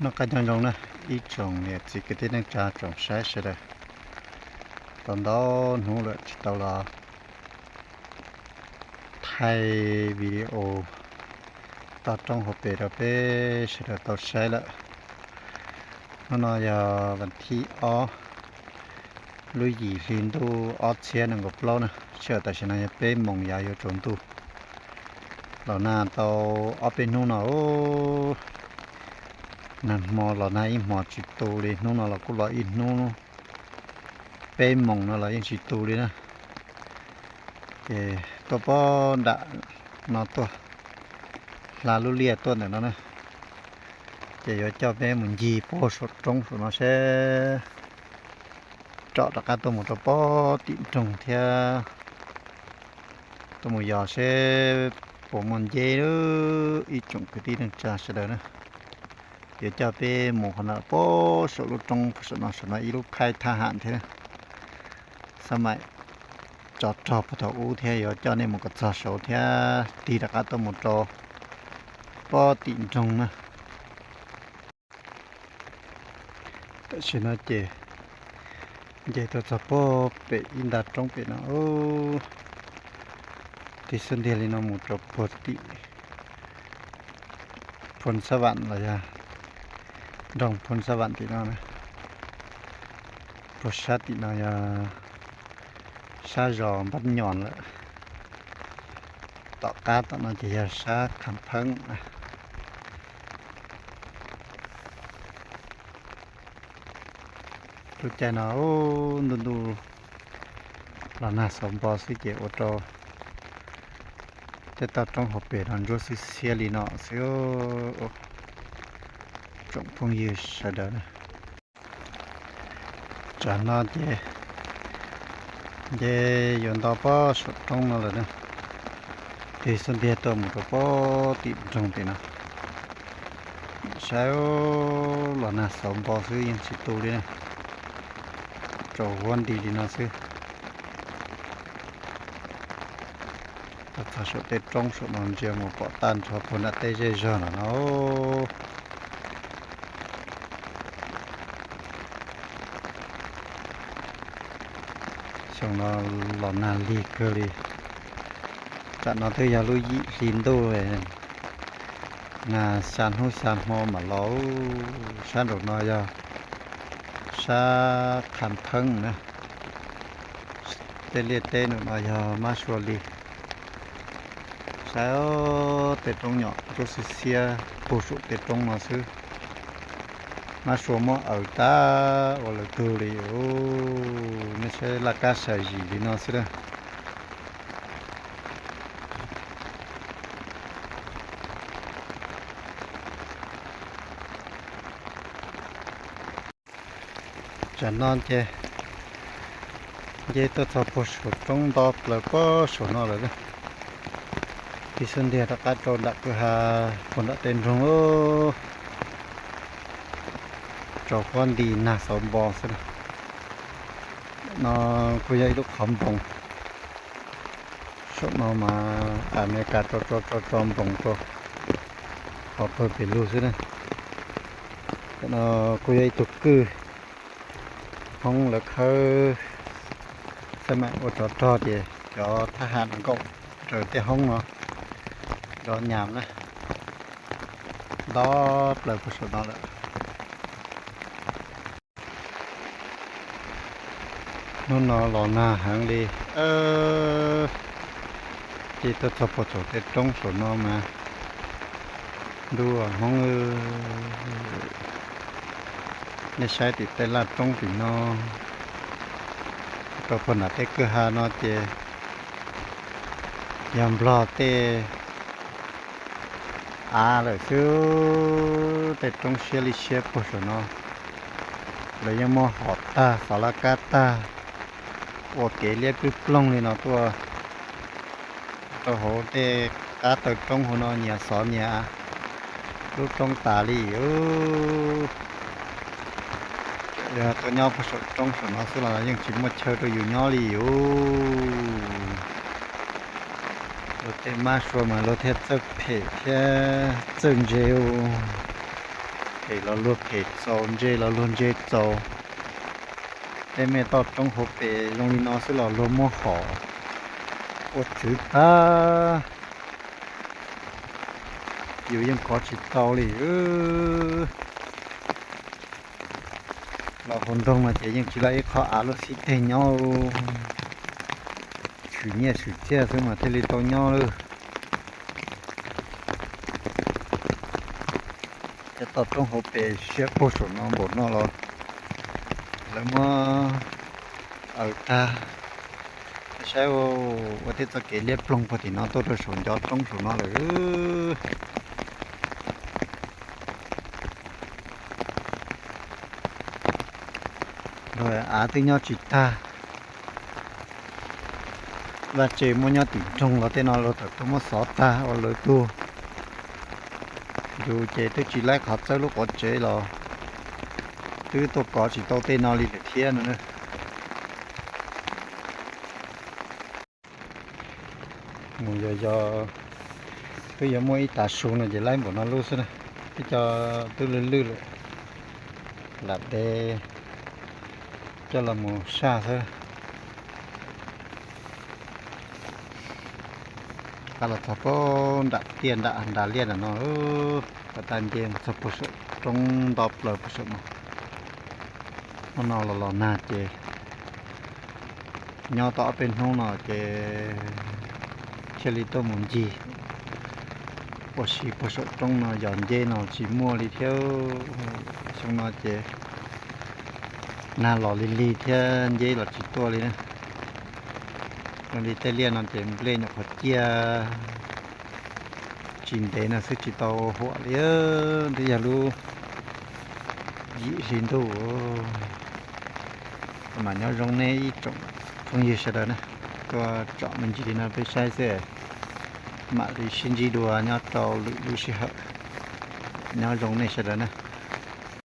Noj qab nyob zoo na, ib tsoom niam txiv kwv tij neej tsa tsoom saib sawv daws. Tau ntau hnub lawm tsis tau los thaij video toj roob hauv pes rau peb sawv daws tau saib lawm. Hnub no yog vas thib ob lub yim hli ntuj ob txhiab nees nkaum plaub na, sij hawm tam sim no yog peb moos yav yuav tsaus ntuj. Los nag tau ob peb hnub no, nag hmo los nag ib hmos tsis tu li, hnub no los kuj los ib hnub, peb moos no los yeej tsis tu li na. Ces tuaj pob nram no tuaj, hla lub liaj tuaj ntawm no na. Ces yuav coj peb mus ncig puag saum roob saum no seb tsom rov qab tuaj mus rau pob tim nroog thiab tuaj mus yos seb puas muaj nceb, ib tsoom kwv tij neej tsa sawv daws na. Yuav coj peb mus qhov no, puag saum lub roob saum no, saum no ib lub khaib thab ham thiab. Xab maim tso rog puag thaum ub thiab yuav coj nej mus kom txog saud thiab tig rov qab tuaj mus rau pob tim nroog na. Tam sim no ces nce tuaj txog puag pem ib nta roob pem no, tig xub ntiag li no mus rau puag tim Phoo Xab Vam los yog nroog Phoo Xab Vam tim no na. Puag sab tim no yog sab zos Npab Nyos lawm. Tom qab tom no ces yog sab Kham Pheeb. Lub caij no ntuj ntuj los nag xauv npo xwb ces ua rau tej toj roob hauv pes no ntsuab xiab xiab li no xwb. Tsoom phooj ywg sawv daws na, tsam no ces nce yuav nto pob saum roob no lawm na, tig xub ntiag tuaj mus rau pob tim nroog tim no. Saib, los nag xauv npo xwb yeej tsis tu li na, tsaus huab nti li no xwb. Tuaj txog saum tej roob saum no ntsia mus pom tag nrho puag nram tej zej zog no no. Xyoo no los nag lig kawg li. Tam no twb yog lub yim hli ntuj, nag xya hnub xya hmo mam los. Sab nraum no yog sab Kham Pheeb na. Tej liaj teb nraum no yog Mab Sua Lis. Saib, tej roob nyom ntsuab xiab xiab puag saum tej roob no xwb. Mab Sua muab aws tag ua lawv tug li. Nej saib laj kab sam zim li no xwb na. Tsam no ces nce tuaj txog puag saum roob nto plaws pob saum no lawm. Tig xub ntiag rov qab rau nram kwj ha puag nram tej nroog. Tsaus huab nti nag xauv npo xwb na. No kuj yog ib lub qhov npoos. Saum no mas Amelikas tso tso tso tso npoos rau qhov pawg pes lug xwb na. Tam no kuj yog ib tug kwj hoob lawv khawb xab maim ua tsov rog ces cov thab ham nkaum raws tej hoob no zov nyam na. Nto plaws puag saum no lawm. Hnub no los nag heev li. Ces tuaj txog puag saum tej roob saum no mas Ntuj Hmoob, nej saib tim tej laj roob tim no rau puag nram tej kwj ha no ces yog Nplog tej av lawm xwb. Tej roob siab li siab puag saum no, lawv yeej muab hom tag, xov laj kab tag, ua kev liab pwb ploog li no tuaj rau hauv tej qab taw roob hauv no nyias xov nyias lub roob tas li. Yog tuaj nyob puag saum roob saum no xwb los yeej tsis muaj chaw rau yus nyob li. Luag tej mab sua mas luag thiaj txawj phem thiab txawj ntse. Phem los luag phem txaus, ntse los luag ntse txaus. Tej me toj roob hauv pes zoo li no xwb los luag muab hom ua txwv tag, yus yeej kov tsis tau li. Los hauv nroog mas ces yeej tsis laj ib qho av luaj xib teg nyob, tshwm nyiaj tshwm txiaj xwb mas thiaj li tau nyob lawm. Tej toj roob hauv pes siab puag saum no npaum no los lawv muab aws tag. Saib ua tej txoj kev liab ploog puag tim no tuaj rau saum ncov roob saum no lawm. Luag av twb nyob tsis tag, vaj tse muab nyob tim nroog los tej no luag tawm tuaj muab xov tag ua lawv tuag. Yus ces twb tsis laib qhov txawb lub quav tsev los twb tuaj kov tsis tau tej no li lawm thiab no. Mus yos yos twb yuav muaj ib tav su no ces laib npaum no lub xwb na. Twb cov twb lwj lwj lawm, lam tev coj los mus saj xwb. Qab los txog puag nram tiaj nram nram liaj nram no, pas tag nce mus txog puag saum roob nto plaws puag saum no. Hnub no los los nag ces nyob tau ob peb hnub no ces thiaj li tuaj mus ncig ua si puag saum roob no, yog nceb no tsis muaj li thiab. Xyoo no ces nag los lig lig thiab nceb los tsis tuaj li na. Zoo li tej liaj no ces nplej nyuam qhuav ciaj tsis ntev no xwb tsis tau huam li, twb yog lub yim hli ntuj. Mam nyob zoo nej ib tsoom phooj ywg sawv daws na, tuaj tsom me ntsis li no peb saib xwb, mam li sib ntsib dua nyob rau lwm lub sij hawm. Nyob zoo nej sawv daws na.